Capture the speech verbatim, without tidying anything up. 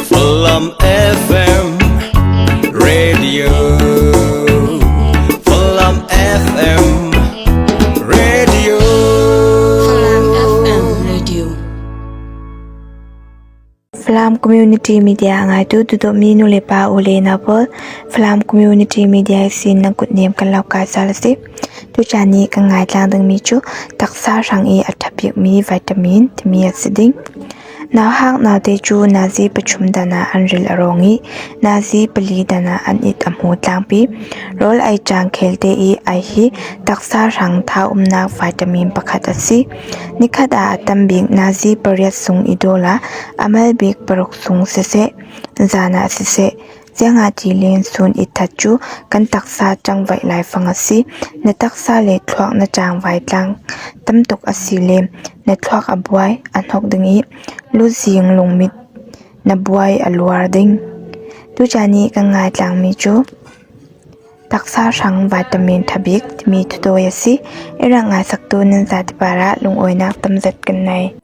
Falam F M Radio. Falam F M Radio. Falam F M Radio. Falam Community Media a ngaitu tutup mi nu le pa u le nau pawl, Falam Community Media sin nan kutnem kan lo kai sal a si. Tucani kan ngaitlang ding mi cu taksa hrang i a ṭha bikmi vitamin timi a si ding. Nauhak naute cu nazi pathum dan ah an ril a rawng i nazi pali dan ah an it a hmu tlangpi. Rawl ei caan khelte i ei hi taksa hrang tha umnak vitamin pakhat a si. Nikhat ah a tam bik nazi pariat sung i dawl ah a mal bik paruk sung siseh, zan ah siseh, ziangahtile sun i that cu kan taksa cangvaih laifang a si. Na taksa le thluak na cangvai tlang tam tuk a si le na thluak a buai, a hnok ding i luzing lungmit na buai a luar ding. Tucani kan ngaitlangmi cu taksa hrang vitamin ṭha bik timi thutawi a si. I rak ngaisaktu nan zate parah lungawinak tamzet kan nei.